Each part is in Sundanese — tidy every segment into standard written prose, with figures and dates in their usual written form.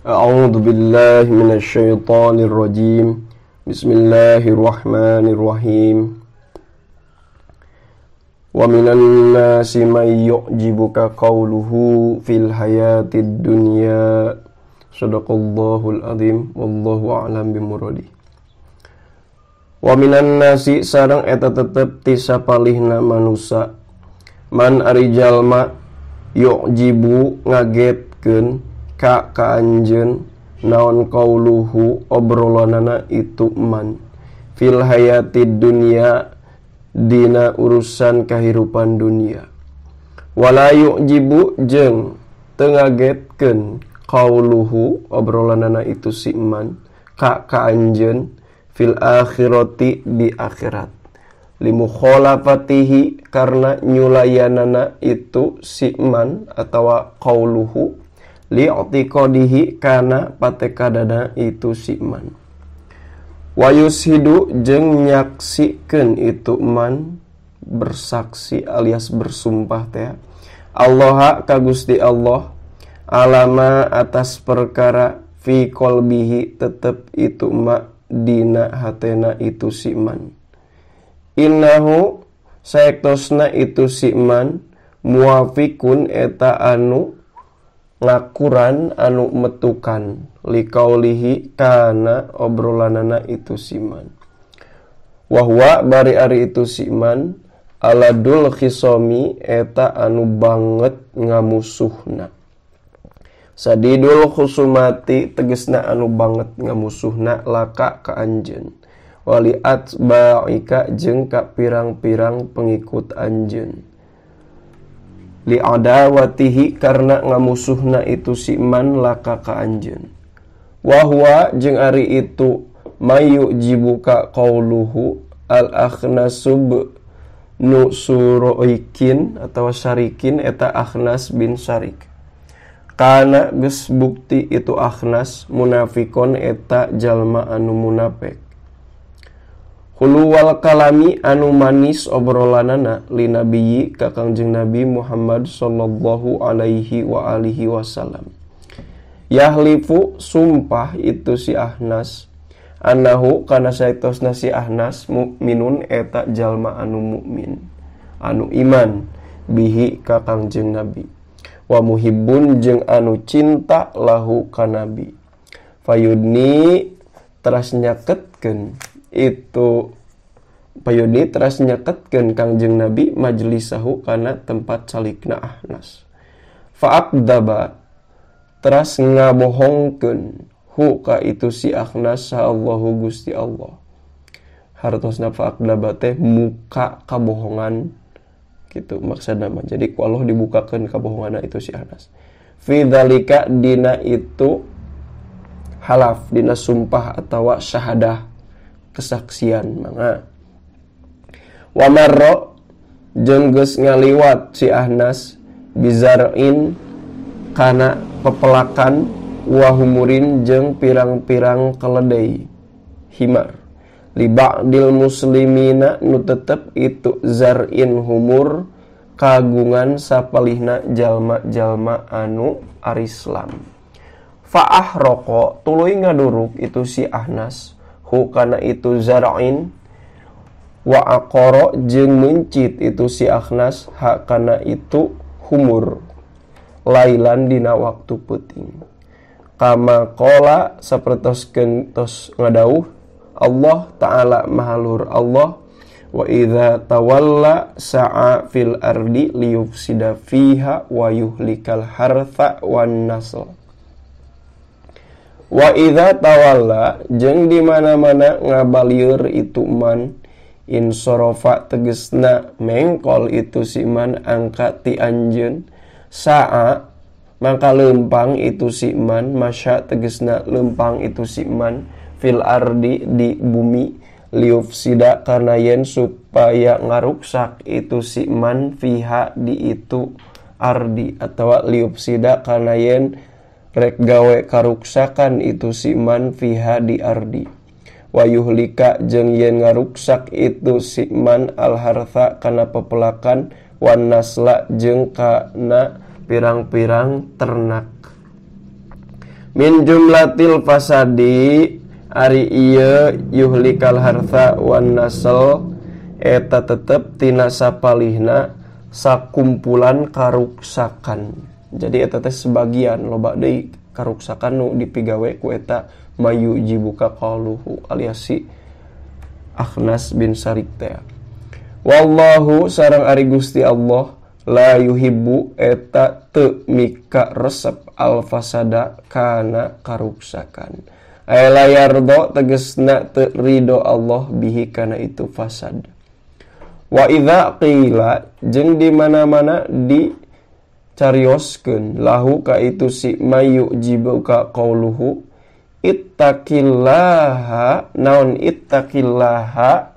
A'udzu billahi minasyaitonir rajim. Bismillahirrahmanirrahim. Wa minan nasi may yu'jibuka qawluhu fil hayatid dunya. Shadaqallahul azim wallahu a'lam bimuradi. Wa minan nasi sareng eta tetep ti sapalihna manusa man ari jalma yu'jibu ngagetkeun ka ka anjeun naon qauluhu obrolanana itu man fil hayatid dunya dina urusan kahirupan dunia. Wala yu'jibu jeung teu ngagetkeun qauluhu obrolanana itu si man ka ka anjeun fil akhirati di akhirat. Limukhalafatihi karena nyulayanana itu si man atawa qauluhu li'tiqadihi kana patekadana itu si man. Wa yushidu jeung nyaksikeun itu man bersaksi alias bersumpah teh Allah ka Gusti Allah alama atas perkara fi qalbihi tetep itu ma dina hatena itu si man. Innahu saektosna itu si man muwafiqun eta anu ngakuran anu metukan likaulihi kana obrolanana itu siman. Wahwa bari ari itu siman aladul khisomi eta anu banget ngamusuhna. Sadidul khusumati tegesna anu banget ngamusuhna laka ka anjeun. Wali atba'ika jeung ka pirang-pirang pengikut anjeun. Li'adawatihi karena ngamusuhna itu si man laka ka anjeun. Wahwa jeung ari itu mayu jibuka qauluhu al akhnasub nu suroikin atau syarikin eta Akhnas bin Syarik. Kana geus bukti itu Akhnas munafikon eta jalma anu munafik. Huluwal kalami anu manis obrolanana li nabiyyi ka Kangjeng Nabi Muhammad sallallahu alaihi wa alihi wasallam. Yahlifu sumpah itu si Ahnas annahu kana saektosna si Ahnas mukminun eta jalma anu mukmin anu iman bihi ka Kangjeng Nabi wa muhibbun jeung anu cinta lahu ka Nabi. Fayudni teras nyaketkeun itu payudi teras nyaketkeun Kangjeng Nabi majlisahu kana tempat calikna Ahnas. Fa'aqdaba teras ngabohongkeun hu ka itu si Ahnas sa Allahu Gusti Allah. Hartosna fa'aqdaba teh muka kabohongan gitu maksudna mah. Jadi ku Allah dibukakeun kabohonganna itu si Ahnas. Fi dzalika dina itu halaf dina sumpah atawa syahadah kesaksian mangga. Wa marra jeung geus ngaliwat si Ahnas bizar'in kana pepelakan wa humurin jeung pirang-pirang keledai himar. Li ba'dil muslimina nu tetep itu zar'in humur kagungan sapalihna jalma-jalma anu arislam. Fa ahraqa tuluy ngaduruk itu si Ahnas hu kana itu zar'in wa aqara jeung mencit itu si Akhnas ha kana itu humur lailan dina waktu peuting. Kama qala sapertoskeun tos ngadauh Allah ta'ala mahalur Allah wa idza tawalla sa'a fil ardi liyufsida fiha wa yuhlikal hartha wan nasl. Wa idza tawalla jeung di mana-mana ngabalieur itu man insorofa tegesna mengkol itu si man angka ti anjeun saa maka lempang itu si man masya tegesna lempang itu si man fil ardi di bumi liufsida karena yen supaya ngaruksak itu si man fiha di itu ardi atau liufsida karena yen rek gawe karuksakan itu si man fiha di ardi. Wa yuhlika jeung yen ngaruksak itu si man al hartha kana pepelakan wan nasla jeung kana pirang-pirang ternak. Min jumlatil fasadi ari ieu yuhlikal hartha wan nasl eta tetep tina sapalihna sakumpulan karuksakan. Jadi eta teh sebagian loba deui karuksakan nu dipigawe ku eta mayu jibuka qaluhu alias si Akhnas bin Sarik teh. Wallahu sareng ari Gusti Allah la yuhibbu eta teu mika resep al fasada kana karuksakan. Ay la yardo tegesna teu ridho Allah bihi kana itu fasad. Wa idza qila jeung di mana-mana di carioskeun lahu ka itu si mayu jibuka qauluhu ittaqillaha naon ittaqillaha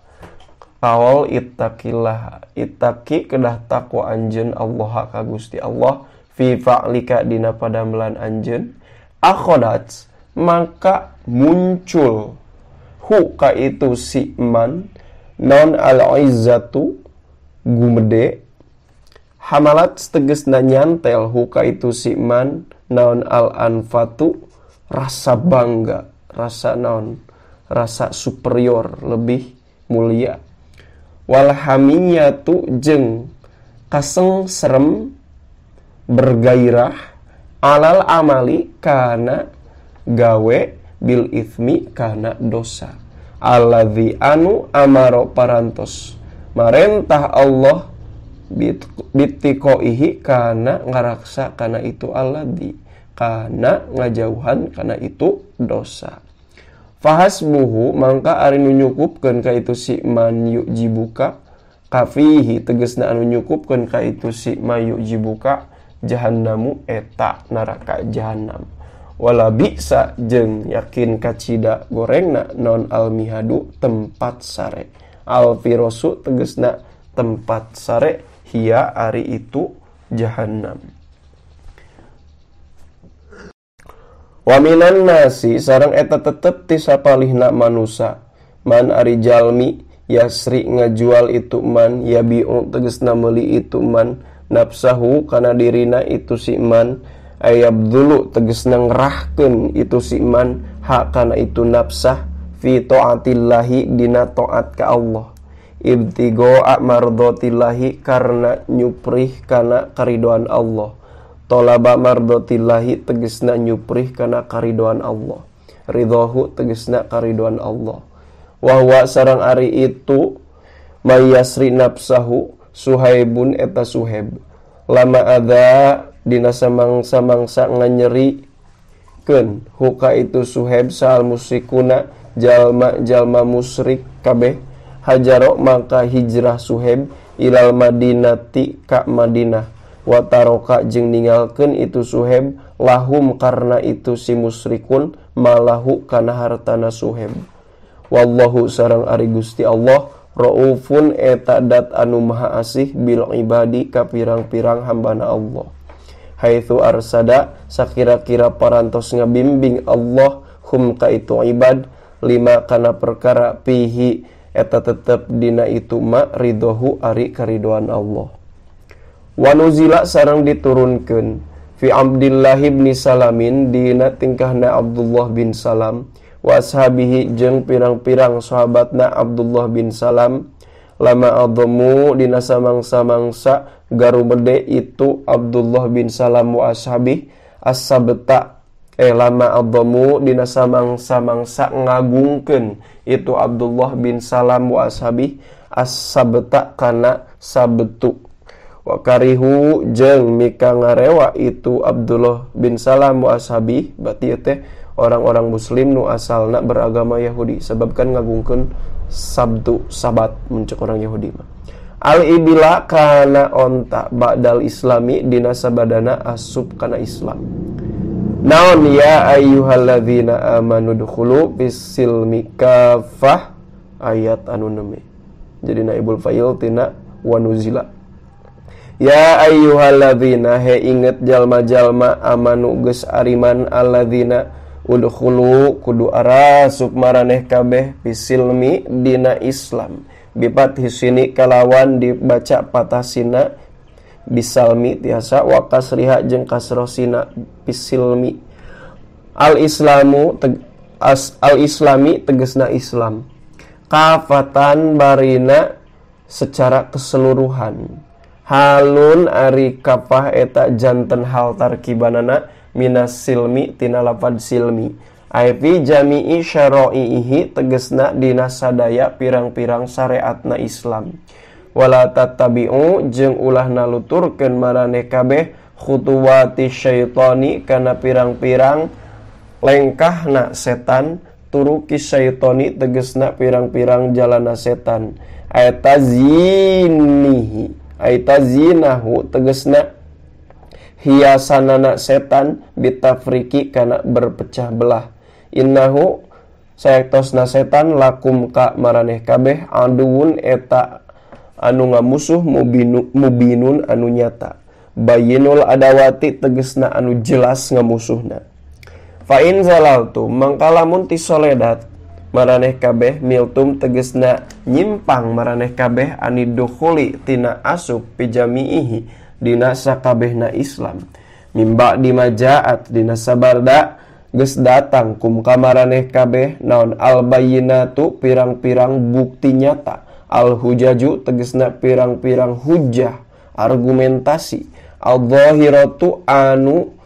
kaol ittaqillaha ittaqi kedah takwa anjeun Allah ka Gusti Allah fi fa'lika dina padamelan anjeun akhodat maka muncul hu ka itu si man non al-izzatu gumede hamalat tegesna nyantel hu ka itu si man naon al-anfatu rasa bangga, rasa naon, rasa superior, lebih mulia. Wal hamiyatu jeung kaseng serem bergairah alal amali kana gawe bil ithmi kana dosa. Alladzi anu amaro parantos marentah Allah bitikoihi kana ngaraksa kana itu alladzi kana ngajauhan kana itu dosa. Fahasbuhu mangka ari nu nyukupkeun ka itu si man yujibuka kafihi tegesna anu nyukupkeun ka itu si man yujibuka jahannamu eta neraka jahannam. Wala bisa jeung yakin kacida gorengna non almihadu tempat sare. Alfirosu tegesna tempat sare hiya ari itu jahannam. Wa minan nasi sareng eta tetep ti sapalihna manusa man ari jalmi yasri ngajual itu man yabi'u tegesna meuli itu man nafsahu kana dirina itu si man ayabdulu tegesna ngerahkeun itu si man hak kana itu nafsah fi taatillahi dina taat ka Allah ibtigo'a mardhotillahi karena nyuprih kana karidoan Allah. Tolaba mardotillahi tegesna nyuprih kana karidoan Allah. Ridhohu tegesna karidoan Allah. Wahwa sarang ari itu mayasri nafsahu suhaibun eta suhaib. Lama ada dina samangsa-mangsa nganyerikeun huka itu suhaib sal musyrikuna jalma-jalma musyrik kabeh hajaro maka hijrah suhaib ilal madinati ka Madinah. Wataroka jeung ninggalkeun itu suheb lahum karena itu si musyrikun malahu kana hartana suheb. Wallahu sareng ari Gusti Allah raufun eta dat anu maha asih bil ibadi ka pirang-pirang hambana Allah. Haitsu arsada sakira-kira parantos ngabimbing Allah hum ka itu ibad lima kana perkara pihi eta tetep dina itu ma ridhohu ari karidoan Allah. Wanuzila sareng diturunkeun fi Abdullah bin Salamin dina tingkahna Abdullah bin Salam wa ashabihi jeung pirang-pirang sahabatna Abdullah bin Salam lama adhamu dina samangsa-mangsa garumede itu Abdullah bin Salam wa ashabihi as-sabta lama adhamu dina samangsa-mangsa ngagungkeun itu Abdullah bin Salam wa ashabihi as-sabta kana sabtu. Wa karihu jeung mika ngarewa itu Abdullah bin Salam wa ashabi berarti teh orang-orang muslim nu asalna beragama Yahudi sebab kan ngagungkeun Sabtu Sabat muncul orang Yahudi mah. Al ibila kana onta ba'dal islami dina sabadana asup kana Islam. Naon ya ayyuhalladzina amanu dukhulu fis-silmi kafah ayat anu neme. Jadi naibul fa'il tina wanuzila. Ya ayyuhalladzina he inget jalma-jalma amanu geus ariman alladzina udkhulu kudu arasup maraneh kabeh fisilmi dina Islam bipat hisini kalawan dibaca patasina bisalmi tiasa wa kasriha jeung kasrosina fisilmi Al islamu al islami tegesna Islam kafatan barina secara keseluruhan. Halun ari kafah eta janten hal tarkibanana minas silmi tina lapad silmi. Ai fi jami'i syara'ihi tegesna dina sadaya pirang-pirang syariatna Islam. Wala tattabi'u jeung ulah naluturkeun maraneh kabeh khutuwati syaitani kana pirang-pirang lengkahna setan, turuki syaitani tegesna pirang-pirang jalana setan. Aitazinihi aitazinahu tegesna hiasanana setan bitafriki kana berpecah belah. Innahu saektosna setan lakum ka maraneh kabeh aduun eta anu ngamusuh mubinun anu nyata. Bayinul adawati tegesna anu jelas ngamusuhna. Fa in zalaltu mangka lamun ti soledat maraneh kabeh miltum tegesna nyimpang maraneh kabeh anidukhuli tina asup pijamiihi dina sakabehna Islam. Mimba dimajaat dina sabarda geus datang kum ka maraneh kabeh naon al bayyinatu pirang-pirang bukti nyata. Al hujaju tegesna pirang-pirang hujah argumentasi. Al zahiratu anu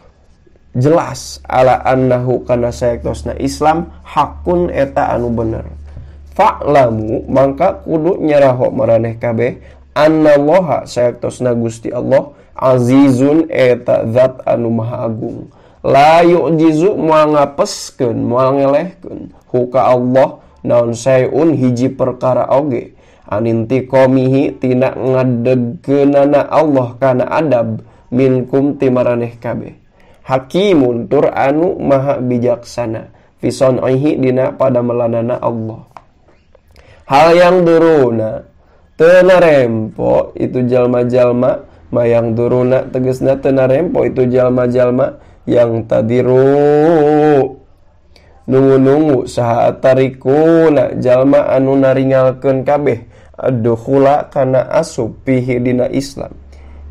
jelas ala annahu kana saektosna Islam hakun eta anu bener. Fa'lamu mangka kudu nyaraho maraneh kabeh annallaha saektosna Gusti Allah azizun eta zat anu maha agung. La yu'jizu moal ngapeskeun moal ngelehkeun huka Allah naon sayun hiji perkara oge anintiqamihi tina ngadegkeunana Allah kana adab minkum ti maraneh kabeh. Hakimun tur anu maha bijaksana fi son'ihi dina pada melanana Allah. Hal yang duruna teu narempo itu jalma-jalma, mayang duruna tegesna teu narempo itu jalma-jalma yang tadiru nungu-nungu saha tarikuna jalma anu naringalkeun kabeh ad-dukhula kana asup fihi dina Islam.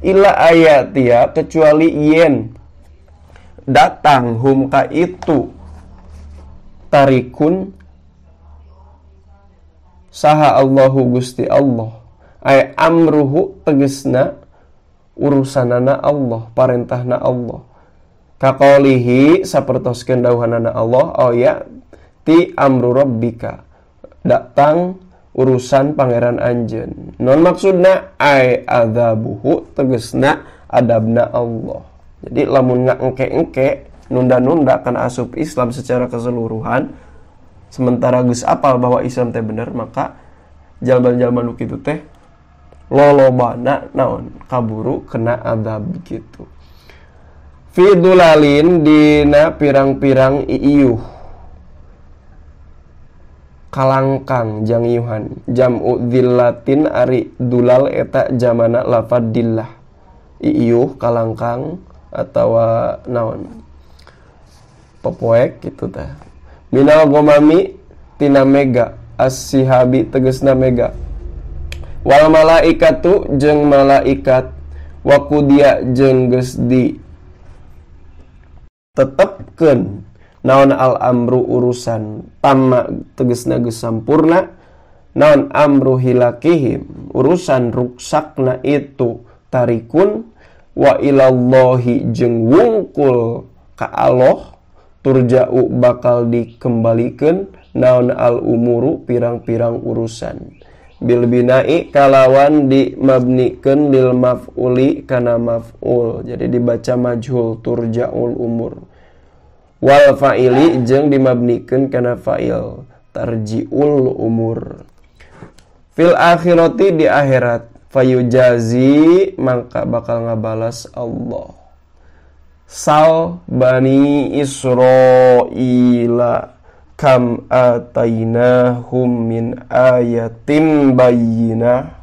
Illa ayatia kecuali yen datang hum ka itu tarikun saha Allahu Gusti Allah ay amruhu tegesna urusanana Allah parentahna Allah kaqaulihi sapertoskeun dawuhanana Allah oh ya ti amru rabbika datang urusan pangeran anjeun non maksudna ay adzabuhu tegesna adabna Allah. Jadi lamun ngengke-engke nunda-nunda kana asup Islam secara keseluruhan sementara geus apal bahwa Islam teh bener maka jalma-jalma nu kitu teh lolobana naon kaburu kena azab gitu. Fi dulalin dina pirang-pirang iiuh kalangkang jang iuhan jam'u dillatin ari dulal eta jamana lafad dillah iiuh kalangkang atawa naon popoek gitu teh. Minal gomami tina mega as-sihabi tegesna mega wal malaikatu jeung malaikat wa qudiya jeung geus di tetepkeun naon al amru urusan tamma tegesna geus sampurna naon amru hilakihim urusan ruksakna itu tarikun wa ilallahi jeung wungkul ka Allah turja'u bakal dikembalikeun naon al umuru pirang-pirang urusan bil bina'i kalawan dimabnikeun lil maf'uli kana maf'ul jadi dibaca majhul turja'ul umur wal fa'ili jeung dimabnikeun kana fa'il tarji'ul umur fil akhirati di akhirat fayujazi mangka bakal ngabalas Allah. Sal bani Israila kam atainahum min ayatin bayyinah.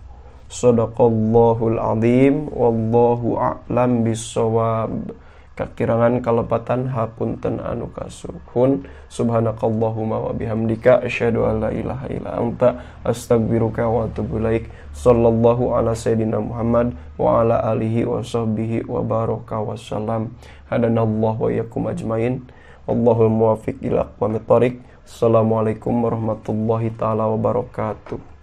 Sadaqallahul azim wallahu a'lam bissawab. Kakirangan kalepatan hapunten anu kasuhun. Subhanakallahumma wa bihamdika asyhadu an la ilaha illa anta astaghfiruka wa atubu ilaik. Sallallahu ala sayyidina Muhammad wa ala alihi wa sahbihi wa baraka wasallam. Hadanallahu wa iyyakum ajmain. Allahul muwaffiq ila aqwamit thoriq. Assalamualaikum warahmatullahi taala wabarakatuh.